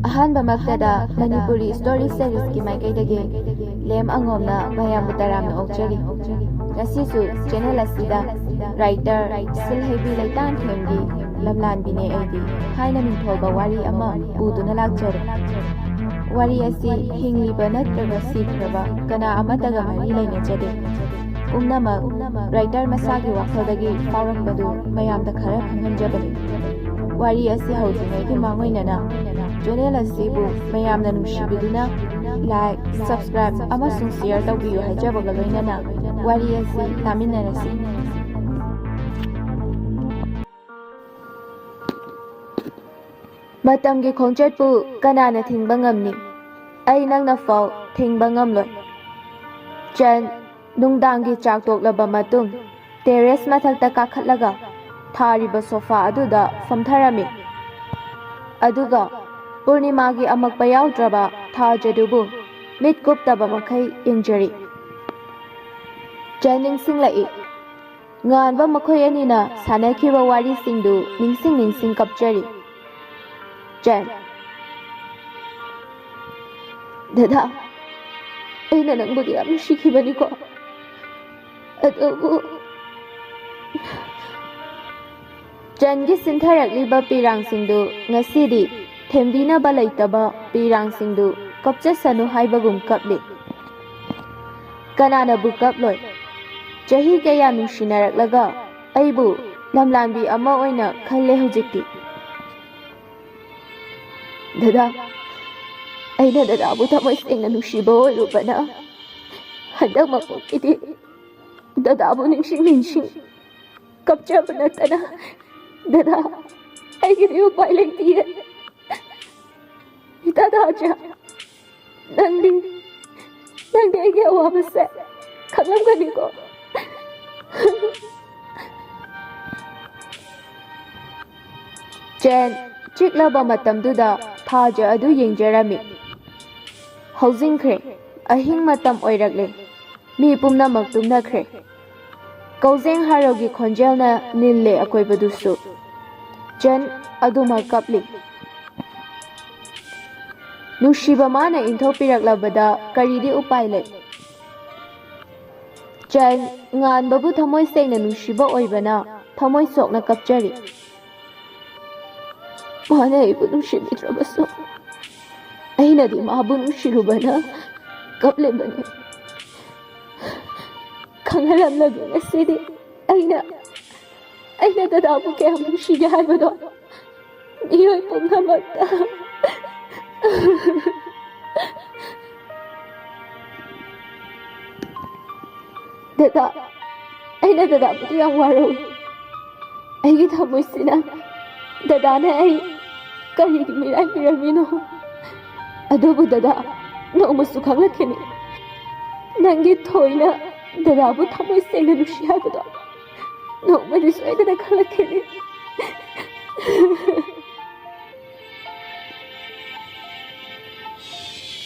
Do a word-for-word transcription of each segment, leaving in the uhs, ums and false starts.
ꯑꯍꯥꯟꯕꯃꯛꯇꯗ Manipuri story seriesꯀꯤ ꯃꯥꯏꯀꯩꯗꯒꯤ ꯂꯦꯝ ꯑꯉꯣꯝꯅ ꯃꯌꯥꯝꯕꯨ ꯇꯔꯥꯝꯅ ꯑꯣꯛꯆꯔꯤ꯫ ꯉꯁꯤꯁꯨ channel ꯑꯁꯤꯗ writer ꯁꯤꯜꯍꯩꯕꯤ ꯂꯩꯇꯥꯟꯊꯦꯝꯒꯤ ꯂꯝꯂꯥꯟꯕꯤꯅꯦ ꯑꯩꯗꯤ ꯍꯥꯏꯅ ꯃꯤꯡꯊꯣꯜꯕ ꯋꯥꯔꯤ ꯑꯃ ꯄꯨꯗꯨꯅ ꯂꯥꯛꯆꯔꯦ꯫ ꯋꯥꯔꯤ ꯑꯁꯤ ꯍꯤꯡꯂꯤꯕ ꯅꯠꯇ꯭ꯔꯒ ꯁꯤꯈ꯭ꯔꯕ ꯀꯅꯥ ꯑꯃꯠꯇꯒ ꯃꯔꯤ ꯂꯩꯅꯖꯗꯦ꯫ ꯄꯨꯝꯅꯃꯛ writer ꯃꯁꯥꯒꯤ ꯋꯥꯈꯜꯗꯒꯤ ꯐꯥꯎꯔꯛꯄꯗꯨ ꯃꯌꯥꯝꯗ ꯈꯔ ꯈꯪꯍꯟꯖꯕꯅꯤ꯫ ꯋꯥꯔꯤ ꯑꯁꯤ ꯍꯧꯗ꯭ꯔꯤꯉꯩꯒꯤ ꯃꯥꯡꯑꯣꯏꯅꯅ channel ꯑꯁꯤꯕꯨ ꯃꯌꯥꯝꯅ ꯅꯨꯡꯁꯤꯕꯤꯗꯨꯅ like, subscribe ꯑꯃꯁꯨꯡ share ꯇꯧꯕꯤꯌꯨ ꯍꯥꯏꯖꯕꯒ ꯂꯣꯏꯅꯅ ꯋꯥꯔꯤ ꯑꯁꯤ ꯇꯥꯃꯤꯟꯅꯔꯁꯤ꯫ ꯃꯇꯝꯒꯤ ꯈꯣꯡꯆꯠꯄꯨ ꯀꯅꯥꯅ ꯊꯤꯡꯕ ꯉꯝꯅꯤ? ꯑꯩ ꯅꯪꯅ ꯐꯥꯎ ꯊꯤꯡꯕ ꯉꯝꯂꯣꯏ꯫ ꯆꯟ ꯅꯨꯡꯗꯥꯡꯒꯤ ꯆꯥꯛ ꯇꯣꯛꯂꯕ ꯃꯇꯨꯡ terrace ꯃꯊꯛꯇ ꯀꯥꯈꯠꯂꯒ ꯊꯥꯔꯤꯕ sofa ꯑꯗꯨꯗ ꯐꯝꯊꯔꯝꯃꯤ꯫ ꯑꯗꯨꯒ ꯄꯨꯔꯅꯤꯃꯥꯒꯤ ꯑꯃꯛꯄ ꯌꯥꯎꯗ꯭ꯔꯕ ꯊꯥꯖꯗꯨꯕꯨ ꯃꯤꯠ ꯀꯨꯞꯇꯕ ꯃꯈꯩ ꯌꯦꯡꯖꯔꯤ꯫ ꯆꯟ ꯅꯤꯡꯁꯤꯡꯂꯛꯏ꯫ ꯉꯥꯟꯕ ꯃꯈꯣꯏ ꯑꯅꯤꯅ ꯁꯥꯟꯅꯈꯤꯕ ꯋꯥꯔꯤꯁꯤꯡꯗꯨ ꯅꯤꯡꯁꯤꯡ ꯅꯤꯡꯁꯤꯡ ꯀꯞꯆꯔꯤ꯫ ꯆꯟ, ꯗꯗꯥ, ꯑꯩꯅ ꯅꯪꯕꯨꯗꯤ ꯌꯥꯝ ꯅꯨꯡꯁꯤꯈꯤꯕꯅꯤꯀꯣ, ꯑꯗꯨꯕꯨ꯫ ꯆꯟꯒꯤ ꯁꯤꯟꯊꯔꯛꯂꯤꯕ ꯄꯤꯔꯥꯡꯁꯤꯡꯗꯨ ꯉꯁꯤꯗꯤ ꯊꯦꯝꯕꯤꯅꯕ ꯂꯩꯇꯕ ꯄꯤꯔꯥꯡꯁꯤꯡꯗꯨ ꯀꯞꯆꯁꯅꯨ ꯍꯥꯏꯕꯒꯨꯝ ꯀꯞꯂꯤ꯫ ꯀꯅꯥꯅꯕꯨ ꯀꯞꯂꯣꯏ? ꯆꯍꯤ ꯀꯌꯥ ꯅꯨꯡꯁꯤꯅꯔꯛꯂꯒ ꯑꯩꯕꯨ ꯂꯝꯂꯥꯟꯕꯤ ꯑꯃ ꯑꯣꯏꯅ ꯈꯜꯂꯦ ꯍꯧꯖꯤꯛꯇꯤ꯫ ꯗꯗꯥ, ꯑꯩꯅ ꯗꯗꯥꯕꯨ ꯊꯃꯣꯏ ꯁꯦꯡꯅ ꯅꯨꯡꯁꯤꯕ ꯑꯣꯏꯔꯨꯕꯅ ꯍꯟꯗꯛ ꯃꯄꯣꯛꯀꯤꯗꯤ ꯗꯗꯥꯕꯨ ꯅꯤꯡꯁꯤꯡ ꯅꯤꯡꯁꯤꯡ ꯀꯞꯆꯕ ꯅꯠꯇꯅ ꯗꯗꯥ, ꯑꯩꯒꯤꯗꯤ ꯎꯄꯥꯏ ꯂꯩꯇꯤꯌꯦ꯫ ꯏꯇꯥ ꯊꯥꯖ, ꯅꯪꯗꯤ, ꯅꯪꯗꯤ ꯑꯩꯒꯤ ꯑꯋꯥꯕꯁꯦ ꯈꯪꯂꯝꯒꯅꯤꯀꯣ? ꯆꯦꯟ, ꯆꯤꯛꯂꯕ ꯃꯇꯝꯗꯨꯗ ꯊꯥꯖ ꯑꯗꯨ ꯌꯦꯡꯖꯔꯝꯃꯤ꯫ ꯍꯧꯖꯤꯟꯈ꯭ꯔꯦ꯫ ꯑꯍꯤꯡ ꯃꯇꯝ ꯑꯣꯏꯔꯛꯂꯦ꯫ ꯃꯤ ꯄꯨꯝꯅꯃꯛ ꯇꯨꯝꯅꯈ꯭ꯔꯦ꯫ ꯀꯧꯖꯦꯡ ꯍꯥꯔꯧꯒꯤ ꯈꯣꯟꯖꯦꯜꯅ ꯅꯤꯜꯂꯦ ꯑꯀꯣꯏꯕꯗꯨꯁꯨ꯫ ꯆꯟ ꯑꯗꯨꯃꯛ ꯀꯞꯂꯤ꯫ ꯅꯨꯡꯁꯤꯕ ꯃꯥꯅ ꯏꯟꯊꯣꯛꯄꯤꯔꯛꯂꯕꯗ ꯀꯔꯤꯗꯤ ꯎꯄꯥꯏ ꯂꯩ? ꯆꯟ ꯉꯥꯟꯕꯕꯨ ꯊꯃꯣꯏ ꯁꯦꯡꯅ ꯅꯨꯡꯁꯤꯕ ꯑꯣꯏꯕꯅ ꯊꯃꯣꯏ ꯁꯣꯛꯅ ꯀꯞꯆꯔꯤ꯫ ꯃꯥꯅ ꯑꯩꯕꯨ ꯅꯨꯡꯁꯤꯕꯤꯗ꯭ꯔꯕꯁꯨ ꯑꯩꯅꯗꯤ ꯃꯥꯕꯨ ꯅꯨꯡꯁꯤꯔꯨꯕꯅ ꯀꯞꯂꯤꯕꯅꯤ꯫ ꯈꯪꯍꯜꯂꯝꯂꯒꯦ ꯉꯁꯤꯗꯤ ꯑꯩꯅ ꯑꯩꯅ ꯗꯗꯥꯕꯨ ꯀꯌꯥꯝ ꯅꯨꯡꯁꯤꯒꯦ ꯍꯥꯏꯕꯗꯣ ꯃꯤꯑꯣꯏ ꯄꯨꯝꯅꯃꯛꯇ꯫ ꯗꯗꯥ, ꯑꯩꯅ ꯗꯗꯥꯕꯨꯗꯤ ꯌꯥꯝ ꯋꯥꯔꯧꯏ꯫ ꯑꯩꯒꯤ ꯊꯃꯣꯏꯁꯤꯅ ꯗꯗꯥꯅ ꯑꯩ ꯀꯔꯤꯒꯤ ꯃꯤꯔꯥꯏꯕꯤꯔꯝꯃꯤꯅꯣ? ꯑꯗꯨꯕꯨ ꯗꯗꯥ, ꯅꯣꯡꯃꯁꯨ ꯈꯪꯂꯛꯈꯤꯅꯤ꯫ ꯅꯪꯒꯤ ꯊꯣꯏꯅ ꯗꯗꯥꯕꯨ ꯊꯃꯣꯏ ꯁꯦꯡꯅ ꯅꯨꯡꯁꯤ ꯍꯥꯏꯕꯗꯣ ꯅꯣꯡꯃꯗꯤ ꯁꯣꯏꯗꯅ ꯈꯪꯂꯛꯈꯤꯅꯤ꯫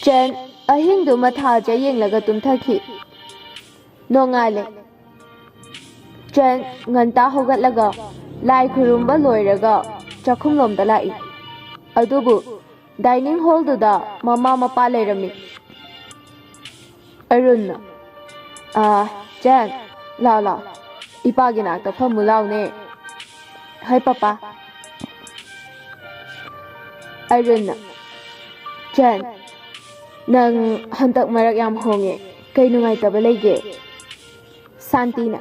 ꯆꯟ ꯑꯍꯤꯡꯗꯨ ꯃꯊꯥꯖ ꯌꯦꯡꯂꯒ ꯇꯨꯝꯊꯈꯤ꯫ ꯅꯣꯡꯉꯥꯜꯂꯦ꯫ ꯆꯟ ꯉꯟꯇꯥ ꯍꯧꯒꯠꯂꯒ ꯂꯥꯏ ꯈꯨꯔꯨꯝꯕ ꯂꯣꯏꯔꯒ ꯆꯥꯛꯈꯨꯝꯂꯣꯝꯗ ꯂꯥꯛꯏ꯫ ꯑꯗꯨꯕꯨ dining hallꯗꯨꯗ ꯃꯃꯥ ꯃꯄꯥ ꯂꯩꯔꯝꯃꯤ꯫ ꯑꯔꯨꯟꯅ, "ꯑꯥ, ꯆꯟ, ꯂꯥꯎ, ꯂꯥꯎ, ꯏꯄꯥꯒꯤ ꯅꯥꯛꯇ ꯐꯝꯃꯨ ꯂꯥꯎꯅꯦ꯫" "ꯍꯣꯏ, ꯄꯄꯥ꯫" ꯑꯔꯨꯟꯅ, "ꯆꯟ, ꯅꯪ ꯍꯟꯗꯛ ꯃꯔꯛ ꯌꯥꯝ ꯍꯣꯡꯉꯦ, ꯀꯩ ꯅꯨꯡꯉꯥꯏꯇꯕ ꯂꯩꯒꯦ?" ꯁꯥꯟꯇꯤꯅ,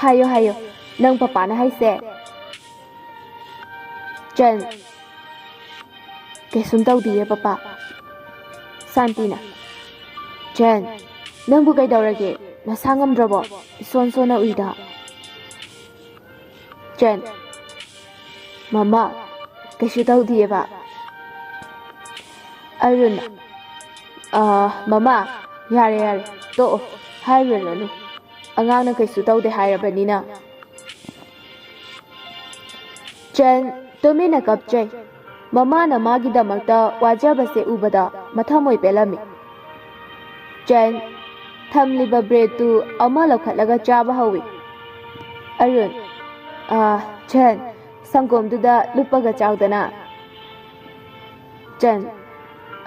"ꯍꯥꯏꯌꯣ, ꯍꯥꯏꯌꯣ, ꯅꯪ ꯄꯄꯥꯅ ꯍꯥꯏꯁꯦ?" ꯆꯟ, "ꯀꯩꯁꯨꯝ ꯇꯧꯗꯤꯌꯦ, ꯄꯄꯥ꯫" ꯁꯥꯟꯇꯤꯅ, "ꯆꯟ, ꯅꯪꯕꯨ ꯀꯩꯗꯧꯔꯒꯦ? ꯅꯁꯥ ꯉꯝꯗ꯭ꯔꯕꯣ? ꯏꯁꯣꯟ ꯁꯣꯟꯅ ꯎꯏꯗ꯫" ꯆꯟ, "ꯃꯃꯥ, ꯀꯩꯁꯨ ꯇꯧꯗꯤꯌꯦꯕ꯫" ꯑꯔꯨꯟ, "ꯑꯥ, ꯃꯃꯥ, ꯌꯥꯔꯦ, ꯌꯥꯔꯦ, ꯇꯣꯛꯑꯣ, ꯍꯥꯏꯔꯨꯔꯅꯨ꯫ ꯑꯉꯥꯡꯅ ꯀꯩꯁꯨ ꯇꯧꯗꯦ ꯍꯥꯏꯔꯕꯅꯤꯅ꯫" ꯆꯟ ꯇꯨꯃꯤꯟꯅ ꯀꯞꯆꯩ꯫ ꯃꯃꯥꯅ ꯃꯥꯒꯤꯗꯃꯛꯇ ꯋꯥꯖꯕꯁꯦ ꯎꯕꯗ ꯃꯊꯃꯣꯏ ꯄꯦꯜꯂꯝꯃꯤ꯫ ꯆꯟ, ꯊꯝꯂꯤꯕ ꯕ꯭ꯔꯦꯗꯇꯨ ꯑꯃ ꯂꯧꯈꯠꯂꯒ ꯆꯥꯕ ꯍꯧꯏ꯫ ꯑꯔꯨꯟ, "ꯑꯥ, ꯆꯟ, ꯁꯪꯒꯣꯝꯗꯨꯗ ꯂꯨꯞꯄꯒ ꯆꯥꯎꯗꯅ꯫" ꯆꯟ,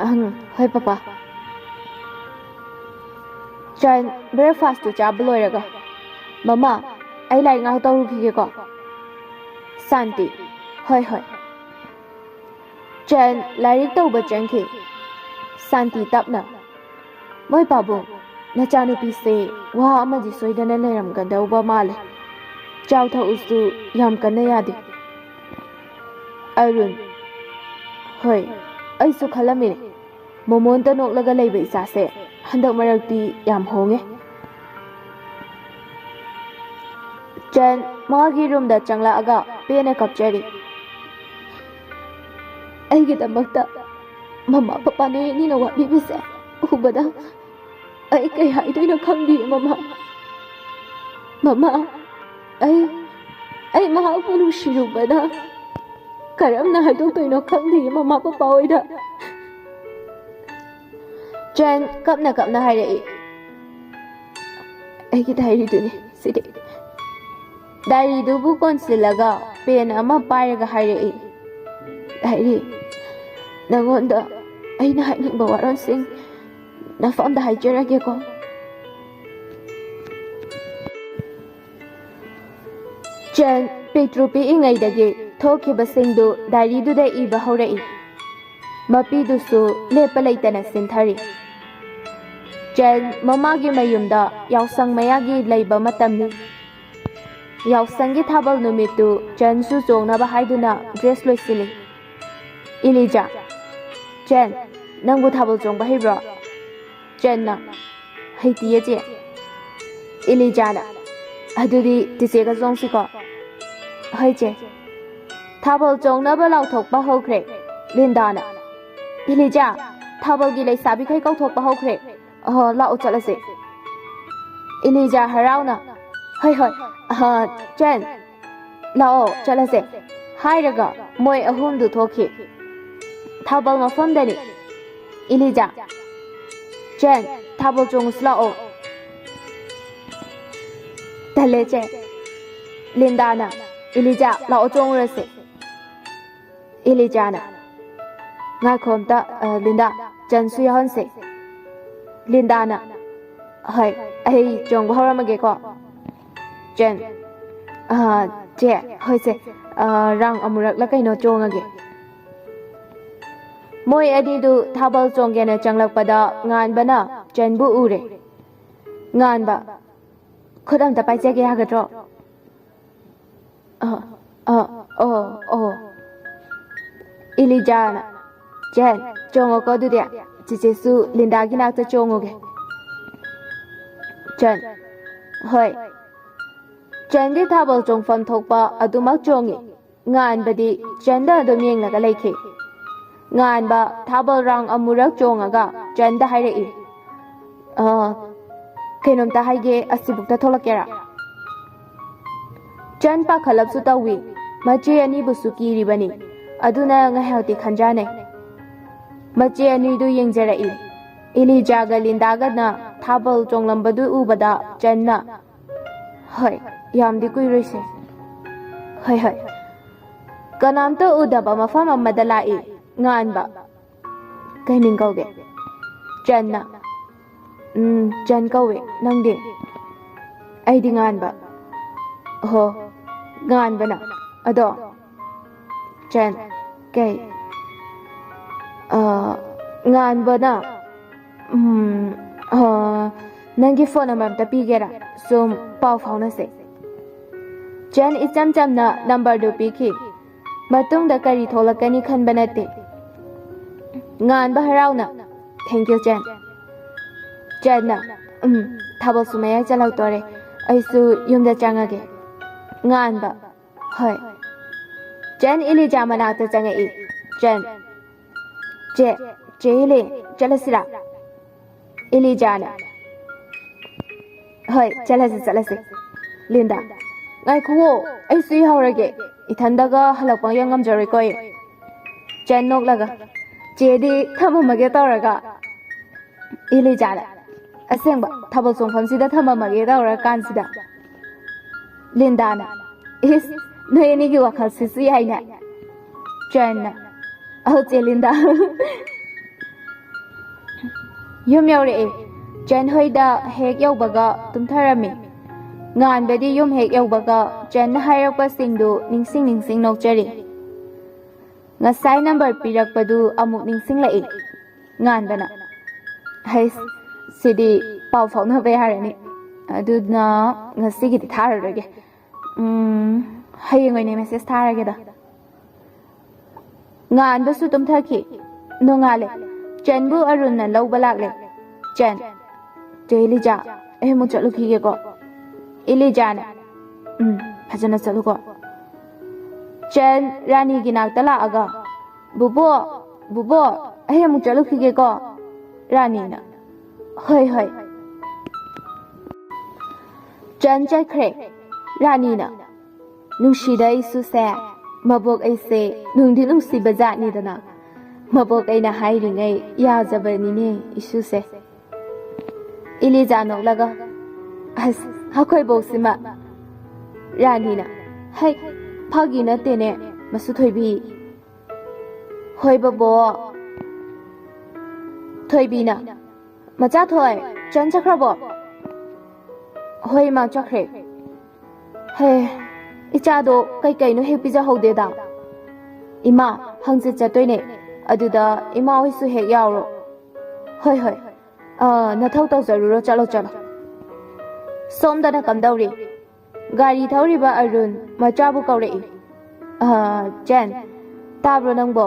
"ꯑꯪ, ꯍꯣꯏ ꯄꯄꯥ꯫" ꯆꯟ, ꯕ꯭ꯔꯦꯛꯐꯥꯁꯇꯨ ꯆꯥꯕ ꯂꯣꯏꯔꯒ, "ꯃꯃꯥ, ꯑꯩ ꯂꯥꯏꯔꯤꯛ ꯉꯥꯏꯍꯥꯛ ꯇꯧꯔꯨꯈꯤꯒꯦꯀꯣ꯫" ꯁꯥꯟꯇꯤ, "ꯍꯣꯏ, ꯍꯣꯏ꯫" ꯆꯟ ꯂꯥꯏꯔꯤꯛ ꯇꯧꯕ ꯆꯪꯈꯤ꯫ ꯁꯥꯟꯇꯤ ꯇꯞꯅ, "ꯃꯣꯏ ꯄꯥꯕꯨꯡ, ꯅꯆꯥꯅꯨꯄꯤꯁꯦ ꯋꯥ ꯑꯃꯗꯤ ꯁꯣꯏꯗꯅ ꯂꯩꯔꯝꯒꯗꯧꯕ ꯃꯥꯜꯂꯦ꯫ ꯆꯥꯎ ꯊꯛꯎꯁꯨ ꯌꯥꯝ ꯀꯟꯅ ꯌꯥꯗꯦ꯫" ꯑꯔꯨꯟ, "ꯍꯣꯏ, ꯑꯩꯁꯨ ꯈꯜꯂꯝꯃꯤꯅꯦ꯫ ꯃꯣꯃꯣꯟꯇ ꯅꯣꯛꯂꯒ ꯂꯩꯕ ꯏꯆꯥꯁꯦ ꯍꯟꯗꯛ ꯃꯔꯛꯇꯤ ꯌꯥꯝ ꯍꯣꯡꯉꯦ꯫" ꯆꯟ ꯃꯥꯒꯤ ꯔꯨꯝꯗ ꯆꯪꯂꯛꯑꯒ ꯄꯦꯟꯅ ꯀꯞꯆꯔꯤ꯫ "ꯑꯩꯒꯤꯗꯃꯛꯇ ꯃꯃꯥ ꯄꯄꯥꯅ ꯑꯅꯤꯅ ꯋꯥꯕꯤꯕꯁꯦ ꯎꯕꯗ ꯑꯩ ꯀꯩ ꯍꯥꯏꯗꯣꯏꯅꯣ ꯈꯪꯗꯦ, ꯃꯃꯥ꯫ ꯃꯃꯥ, ꯑꯩ, ꯑꯩ ꯃꯍꯥꯛꯄꯨ ꯅꯨꯡꯁꯤꯔꯨꯕꯅ ꯀꯔꯝꯅ ꯍꯥꯏꯗꯣꯛꯇꯣꯏꯅꯣ ꯈꯪꯗꯦ ꯃꯃꯥ ꯄꯄꯥ ꯍꯣꯏꯗ꯫" ꯆꯟ ꯀꯞꯅ ꯀꯞꯅ ꯍꯥꯏꯔꯛꯏ, "ꯑꯩꯒꯤ ꯗꯥꯏꯔꯤꯗꯨꯅꯤ ꯁꯤꯗꯤ꯫" ꯗꯥꯏꯔꯤꯗꯨꯕꯨ ꯀꯣꯟꯁꯤꯜꯂꯒ ꯄꯦꯟ ꯑꯃ ꯄꯥꯏꯔꯒ ꯍꯥꯏꯔꯛꯏ, "ꯗꯥꯏꯔꯤ, ꯅꯉꯣꯟꯗ ꯑꯩꯅ ꯍꯥꯏꯅꯤꯡꯕ ꯋꯥꯔꯣꯜꯁꯤꯡ ꯅꯐꯝꯗ ꯍꯥꯏꯖꯔꯒꯦꯀꯣ꯫" ꯆꯟ ꯄꯤꯛꯇ꯭ꯔꯨ ꯄꯤꯛꯏꯉꯩꯗꯒꯤ ꯊꯣꯛꯈꯤꯕꯁꯤꯡꯗꯨ ꯗꯥꯏꯔꯤꯗꯨꯗ ꯏꯕ ꯍꯧꯔꯛꯏ꯫ ꯃꯄꯤꯗꯨꯁꯨ ꯂꯦꯞꯄ ꯂꯩꯇꯅ ꯁꯤꯟꯊꯔꯤ꯫ ꯆꯟ ꯃꯃꯥꯒꯤ ꯃꯌꯨꯝꯗ ꯌꯥꯎꯁꯪ ꯃꯌꯥꯒꯤ ꯂꯩꯕ ꯃꯇꯝꯅꯤ꯫ ꯌꯥꯎꯁꯪꯒꯤ ꯊꯥꯕꯜ ꯅꯨꯃꯤꯠꯇꯨ ꯆꯟꯁꯨ ꯆꯣꯡꯅꯕ ꯍꯥꯏꯗꯨꯅ ꯗ꯭ꯔꯦꯁ ꯂꯣꯏꯁꯤꯜꯂꯤ꯫ ꯏꯂꯤꯖꯥ, "ꯆꯟ, ꯅꯪꯕꯨ ꯊꯥꯕꯜ ꯆꯣꯡꯕ ꯍꯩꯕ꯭ꯔꯣ?" ꯆꯟꯅ, "ꯍꯩꯇꯤꯌꯦ ꯆꯦ꯫" ꯏꯂꯤꯖꯥꯅ, "ꯑꯗꯨꯗꯤ ꯆꯤꯆꯦꯒ ꯆꯣꯡꯁꯤꯀꯣ꯫" "ꯍꯣꯏ ꯆꯦ꯫" ꯊꯥꯕꯜ ꯆꯣꯡꯅꯕ ꯂꯥꯎꯊꯣꯛꯄ ꯍꯧꯈ꯭ꯔꯦ꯫ ꯂꯤꯟꯗꯥꯅ, "ꯏꯂꯤꯖꯥ, ꯊꯥꯕꯜꯒꯤ ꯂꯩꯁꯥꯕꯤꯈꯩ ꯀꯧꯊꯣꯛꯄ ꯍꯧꯈ꯭ꯔꯦ꯫ ꯑꯍꯣ, ꯂꯥꯛꯑꯣ ꯆꯠꯂꯁꯦ꯫" ꯏꯂꯤꯖꯥ ꯍꯔꯥꯎꯅ, "ꯍꯣꯏ, ꯍꯣꯏ, ꯑꯍ, ꯆꯟ, ꯂꯥꯛꯑꯣ ꯆꯠꯂꯁꯦ꯫ ꯍꯥꯏꯔꯒ ꯃꯣꯏ ꯑꯍꯨꯝꯗꯨ ꯊꯣꯛꯈꯤ꯫ ꯊꯥꯕꯜ ꯃꯐꯝꯗꯅꯤ꯫ ꯏꯂꯤꯖꯥ, ꯆꯦꯟ, ꯊꯥꯕꯜ ꯆꯣꯡꯉꯨꯁꯤ ꯂꯥꯛꯑꯣ꯫ ꯇꯜꯂꯦ ꯆꯦ꯫ ꯂꯤꯟꯗꯥꯅ, ꯏꯂꯤꯖꯥ, ꯂꯥꯛꯑꯣ ꯆꯣꯡꯉꯨꯔꯁꯦ꯫ ꯏꯂꯤꯖꯥꯅ, ꯉꯥꯏꯈꯣ ꯑꯝꯇ, ꯑ, ꯂꯤꯟꯗꯥ, ꯆꯟꯁꯨ ꯌꯥꯎꯍꯟꯁꯦ꯫ ꯂꯤꯟꯗꯥꯅ, ꯍꯣꯏ, ꯑꯩ ꯆꯣꯡꯕ ꯍꯧꯔꯝꯃꯒꯦꯀꯣ꯫ ꯆꯟ, ꯑ, ꯆꯦ, ꯍꯣꯏ ꯆꯦ, ꯑ, ꯔꯥꯎꯟ ꯑꯃꯨꯔꯛꯂ ꯀꯩꯅꯣ ꯆꯣꯡꯉꯒꯦ꯫ ꯃꯣꯏ ꯑꯅꯤꯗꯨ ꯊꯥꯕꯜ ꯆꯣꯡꯒꯦꯅ ꯆꯪꯂꯛꯄꯗ ꯉꯥꯟꯕꯅ ꯆꯟꯕꯨ ꯎꯔꯦ꯫ ꯉꯥꯟꯕ, ꯈꯨꯠ ꯑꯝꯇ ꯄꯥꯏꯖꯒꯦ ꯌꯥꯒꯗ꯭ꯔꯣ? ꯑ, ꯑ, ꯑꯣ, ꯑꯣ꯫ ꯏꯂꯤꯖꯥꯅ, ꯆꯦꯟ, ꯆꯣꯡꯉꯣꯀꯣ ꯑꯗꯨꯗꯤ꯫ ꯆꯦꯆꯦꯁꯨ ꯂꯤꯟꯗꯥꯒꯤ ꯅꯥꯛꯇ ꯆꯣꯡꯉꯨꯒꯦ꯫ ꯆꯟ, ꯍꯣꯏ꯫ ꯆꯟꯗꯤ ꯊꯥꯕꯜ ꯆꯣꯡꯐꯝ ꯊꯣꯛꯄ ꯑꯗꯨꯃꯛ ꯆꯣꯡꯉꯤ꯫ ꯉꯥꯟꯕꯗꯤ ꯆꯟꯗ ꯑꯗꯨꯝ ꯌꯦꯡꯂꯒ ꯂꯩꯈꯤ꯫ ꯉꯥꯟꯕ ꯊꯥꯕꯜ ꯔꯥꯎꯟ ꯑꯃꯨꯔꯛ ꯆꯣꯡꯉꯒ ꯆꯟꯗ ꯍꯥꯏꯔꯛꯏ, "ꯑ, ꯀꯩꯅꯣꯝꯇ ꯍꯥꯏꯒꯦ, ꯑꯁꯤꯕꯨꯛꯇ ꯊꯣꯛꯂꯛꯀꯦꯔꯥ?" ꯆꯟ ꯄꯥꯈꯠꯂꯞꯁꯨ ꯇꯧꯏ꯫ ꯃꯆꯦ ꯑꯅꯤꯕꯨꯁꯨ ꯀꯤꯔꯤꯕꯅꯤ꯫ ꯑꯗꯨꯅ ꯉꯥꯏꯍꯥꯛꯇꯤ ꯈꯟꯖꯥꯅꯩ꯫ ꯃꯆꯦ ꯑꯅꯤꯗꯨ ꯌꯦꯡꯖꯔꯛꯏ꯫ ꯏꯂꯤꯖꯥꯒ ꯂꯤꯟꯗꯥꯒꯅ ꯊꯥꯕꯜ ꯆꯣꯡꯂꯝꯕꯗꯨ ꯎꯕꯗ ꯆꯟꯅ, "ꯍꯣꯏ, ꯌꯥꯝꯗꯤ ꯀꯨꯏꯔꯣꯏꯁꯦ꯫ ꯍꯣꯏ, ꯍꯣꯏ꯫ ꯀꯅꯥꯝꯇ ꯎꯗꯕ ꯃꯐꯝ ꯑꯃꯗ ꯂꯥꯛꯏ꯫ ꯉꯥꯟꯕ, ꯀꯩ ꯃꯤꯡ ꯀꯧꯒꯦ?" ꯆꯟꯅ, "ꯎꯝ, ꯆꯟ ꯀꯧꯋꯦ꯫ ꯅꯪꯗꯤ?" "ꯑꯩꯗꯤ ꯉꯥꯟꯕ"꯫ "ꯑꯣꯍꯣ, ꯉꯥꯟꯕꯅ꯫ ꯑꯗꯣ ꯆꯟ, ꯀꯩ?" "ꯑ, ꯉꯥꯟꯕꯅ, ꯎꯝ, ꯑ, ꯅꯪꯒꯤ ꯐꯣꯟ ꯅꯝꯕꯔ ꯑꯝꯇ ꯄꯤꯒꯦꯔꯥ? ꯁꯨꯝ ꯄꯥꯎ ꯐꯥꯎꯅꯁꯦ"꯫ ꯆꯟ ꯏꯆꯝ ꯆꯝꯅ ꯅꯝꯕꯔꯗꯨ ꯄꯤꯈꯤ꯫ ꯃꯇꯨꯡꯗ ꯀꯔꯤ ꯊꯣꯛꯂꯛꯀꯅꯤ ꯈꯟꯕ ꯅꯠꯇꯦ꯫ ꯉꯥꯟꯕ ꯍꯔꯥꯎꯅ, "Thank you, ꯆꯟ"꯫ ꯆꯟꯅ, "ꯎꯝ, ꯊꯥꯕꯜꯁꯨ ꯃꯌꯥꯏ ꯆꯜꯍꯧꯇꯣꯔꯦ꯫ ꯑꯩꯁꯨ ꯌꯨꯝꯗ ꯆꯪꯉꯒꯦ"꯫ ꯉꯥꯟꯕ, "ꯍꯣꯏ"꯫ ꯆꯟ ꯏꯂꯤꯖꯥ ꯃꯅꯥꯛꯇ ꯆꯪꯉꯛꯏ꯫ ꯆꯟ, "ꯆꯦ, ꯆꯦ ꯏꯂꯤ, ꯆꯠꯂꯁꯤꯔꯥ?" ꯏꯂꯤꯖꯥꯅ, "ꯍꯣꯏ, ꯆꯠꯂꯁꯤ, ꯆꯠꯂꯁꯤ"꯫ ꯂꯤꯟꯗꯥ, "ꯉꯥꯏꯈꯨꯋꯣ, ꯑꯩꯁꯨ ꯏꯍꯧꯔꯒꯦ꯫ ꯏꯊꯟꯗꯒ ꯍꯜꯂꯛꯄ ꯌꯥꯝ ꯉꯝꯖꯔꯣꯏꯀꯣ ꯑꯩ꯫" ꯆꯟ ꯅꯣꯛꯂꯒ, "ꯆꯦꯗꯤ ꯊꯝꯃꯝꯃꯒꯦ ꯇꯧꯔꯒ ꯏꯂꯤꯖꯥꯗ, ꯑꯁꯦꯡꯕ ꯊꯥꯕꯜ ꯆꯣꯡꯐꯝꯁꯤꯗ ꯊꯝꯃꯝꯃꯒꯦ ꯇꯧꯔ ꯀꯥꯟꯁꯤꯗ꯫" ꯂꯤꯟꯗꯥꯅ, "ꯏꯁ, ꯅꯣꯏ ꯑꯅꯤꯒꯤ ꯋꯥꯈꯜꯁꯤꯁꯨ ꯌꯥꯏꯅꯦ꯫" ꯆꯟꯅ, "ꯑꯧ ꯆꯦ ꯂꯤꯟꯗꯥ꯫" ꯌꯨꯝ ꯌꯧꯔꯛꯑꯦ꯫ ꯆꯟ ꯍꯣꯏꯗ ꯍꯦꯛ ꯌꯧꯕꯒ ꯇꯨꯝꯊꯔꯝꯃꯤ꯫ ꯉꯥꯟꯕꯗꯤ ꯌꯨꯝ ꯍꯦꯛ ꯌꯧꯕꯒ ꯆꯟꯅ ꯍꯥꯏꯔꯛꯄꯁꯤꯡꯗꯨ ꯅꯤꯡꯁꯤꯡ ꯅꯤꯡꯁꯤꯡ ꯅꯣꯛꯆꯔꯤ꯫ ꯉꯁꯥꯏ ꯅꯝꯕꯔ ꯄꯤꯔꯛꯄꯗꯨ ꯑꯃꯨꯛ ꯅꯤꯡꯁꯤꯡꯂꯛꯏ꯫ ꯉꯥꯟꯕꯅ, "ꯍꯩꯁ, ꯁꯤꯗꯤ ꯄꯥꯎ ꯐꯥꯎꯅꯕ ꯌꯥꯔꯅꯤ꯫ ꯑꯗꯨꯅ ꯉꯁꯤꯒꯤꯗꯤ ꯊꯥꯔꯔꯣꯏꯒꯦ꯫ ꯎꯝ, ꯍꯌꯦꯡ ꯑꯣꯏꯅ ꯃꯦꯁꯦꯖ ꯊꯥꯔꯒꯦꯗ꯫" ꯉꯥꯟꯕꯁꯨ ꯇꯨꯝꯊꯈꯤ꯫ ꯅꯣꯡꯉꯥꯜꯂꯦ꯫ ꯆꯟꯕꯨ ꯑꯔꯨꯟꯅ ꯂꯧꯕ ꯂꯥꯛꯂꯦ꯫ ꯆꯟ, "ꯆꯦ ꯏꯂꯤꯖꯥ, ꯑꯩ ꯑꯃꯨꯛ ꯆꯠꯂꯨꯈꯤꯒꯦꯀꯣ꯫" ꯏꯂꯤꯖꯥꯅ, "ꯎꯝ, ꯐꯖꯅ ꯆꯠꯂꯨꯀꯣ꯫" ꯆꯟ ꯔꯥꯅꯤꯒꯤ ꯅꯥꯛꯇ ꯂꯥꯛꯑꯒ, "ꯕꯨꯕꯣꯛ, ꯕꯨꯕꯣꯛ, ꯑꯩ ꯑꯃꯨꯛ ꯆꯠꯂꯨꯈꯤꯒꯦꯀꯣ꯫" ꯔꯥꯅꯤꯅ, "ꯍꯣꯏ, ꯍꯣꯏ꯫" ꯆꯟ ꯆꯠꯈ꯭ꯔꯦ꯫ ꯔꯥꯅꯤꯅ, "ꯅꯨꯡꯁꯤꯗ ꯏꯁꯨꯁꯦ, ꯃꯕꯣꯛ ꯑꯩꯁꯦ ꯅꯨꯡꯗꯤ ꯅꯨꯡꯁꯤꯕ ꯖꯥꯠꯅꯤꯗꯅ꯫ ꯃꯕꯣꯛ ꯑꯩꯅ ꯍꯥꯏꯔꯤꯉꯩ ꯌꯥꯖꯕꯅꯤꯅꯦ ꯏꯁꯨꯁꯦ꯫" ꯏꯂꯤꯖꯥ ꯅꯣꯛꯂꯒ, "ꯑꯁ, ꯑꯩꯈꯣꯏ ꯕꯣꯛꯁꯤꯃ꯫" ꯔꯥꯅꯤꯅ, "ꯍꯩ, ꯐꯥꯒꯤ ꯅꯠꯇꯦꯅꯦ, ꯃꯁꯨ ꯊꯣꯏꯕꯤ꯫" "ꯍꯣꯏ ꯕꯣꯕꯣꯛ꯫" ꯊꯣꯏꯕꯤꯅ, "ꯃꯆꯥ ꯊꯣꯏ, ꯆꯟ ꯆꯠꯈ꯭ꯔꯕꯣ?" "ꯍꯣꯏ ꯏꯃꯥ, ꯆꯠꯈ꯭ꯔꯦ꯫" "ꯍꯦ, ꯏꯆꯥꯗꯣ ꯀꯩꯀꯩꯅꯣ ꯍꯦꯛ ꯄꯤꯖꯍꯧꯗꯦꯗ꯫" "ꯏꯃꯥ, ꯍꯪꯆꯤꯠ ꯆꯠꯇꯣꯏꯅꯦ, ꯑꯗꯨꯗ ꯏꯃꯥ ꯍꯣꯏꯁꯨ ꯍꯦꯛ ꯌꯥꯎꯔꯣ꯫" "ꯍꯣꯏ, ꯍꯣꯏ꯫ ꯑꯥ, ꯅꯊꯧ ꯇꯧꯖꯔꯨꯔꯣ, ꯆꯠꯂꯣ, ꯆꯠꯂꯣ꯫" ꯁꯣꯝꯗꯅ ꯀꯝꯗꯧꯔꯤ? ꯒꯥꯔꯤ ꯊꯧꯔꯤꯕ ꯑꯔꯨꯟ ꯃꯆꯥꯕꯨ ꯀꯧꯔꯛꯏ꯫ "ꯑ, ꯆꯟ, ꯇꯥꯕ꯭ꯔꯣ ꯅꯪꯕꯣ?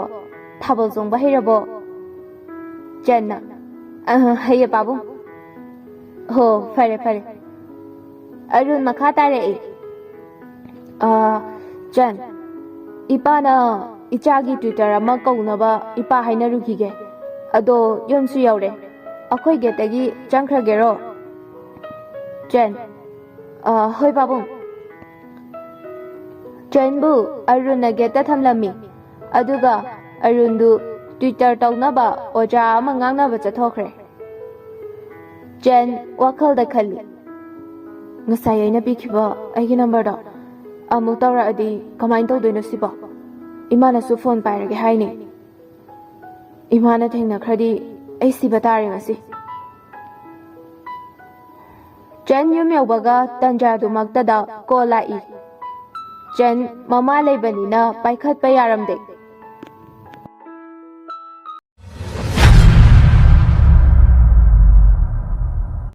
ꯊꯥꯕꯜ ꯆꯣꯡꯕ ꯍꯩꯔꯕꯣ?" ꯆꯟꯅ, "ꯑ, ꯍꯩꯌꯦ ꯄꯥꯕꯨꯡ꯫" "ꯍꯣ, ꯐꯔꯦ, ꯐꯔꯦ꯫" ꯑꯔꯨꯟ ꯃꯈꯥ ꯇꯥꯔꯛꯏ꯫ "ꯑ, ꯆꯟ, ꯏꯄꯥꯅ ꯏꯆꯥꯒꯤ ꯇ꯭ꯌꯨꯇꯔ ꯑꯃ ꯀꯧꯅꯕ ꯏꯄꯥ ꯍꯥꯏꯅꯔꯨꯈꯤꯒꯦ꯫ ꯑꯗꯣ ꯌꯨꯝꯁꯨ ꯌꯧꯔꯦ꯫ ꯑꯩꯈꯣꯏ ꯒꯦꯠꯇꯒꯤ ꯆꯪꯈ꯭ꯔꯒꯦꯔꯣ?" ꯆꯟ, "ꯑ, ꯍꯣꯏ ꯄꯥꯕꯨꯡ꯫" ꯆꯦꯟꯕꯨ ꯑꯔꯨꯟꯅ ꯒꯦꯠꯇ ꯊꯝꯂꯝꯃꯤ꯫ ꯑꯗꯨꯒ ꯑꯔꯨꯟꯗꯨ ꯇ꯭ꯋꯤꯇꯔ ꯇꯧꯅꯕ ꯑꯣꯖꯥ ꯑꯃ ꯉꯥꯡꯅꯕ ꯆꯠꯊꯣꯛꯈ꯭ꯔꯦ꯫ ꯆꯦꯟ ꯋꯥꯈꯜꯗ ꯈꯜꯂꯤ, "ꯉꯁꯥꯏ ꯑꯩꯅ ꯄꯤꯈꯤꯕ ꯑꯩꯒꯤ ꯅꯝꯕꯔꯗꯣ ꯑꯃꯨꯛ ꯇꯧꯔꯛꯑꯗꯤ ꯀꯃꯥꯏꯅ ꯇꯧꯗꯣꯏꯅꯣ ꯁꯤꯕꯣ? ꯏꯃꯥꯅꯁꯨ ꯐꯣꯟ ꯄꯥꯏꯔꯒꯦ ꯍꯥꯏꯅꯤ꯫ ꯏꯃꯥꯅ ꯊꯦꯡꯅꯈ꯭ꯔꯗꯤ ꯑꯩ ꯁꯤꯕ ꯇꯥꯔꯦ ꯉꯁꯤ꯫" ꯆꯦꯟ ꯌꯨꯝ ꯌꯧꯕꯒ ꯇꯟꯖꯥꯗꯨꯃꯛꯇꯗ ꯀꯣꯜ ꯂꯥꯛꯏ꯫ ꯆꯦꯟ ꯃꯃꯥ ꯂꯩꯕꯅꯤꯅ ꯄꯥꯏꯈꯠꯄ ꯌꯥꯔꯝꯗꯦ꯫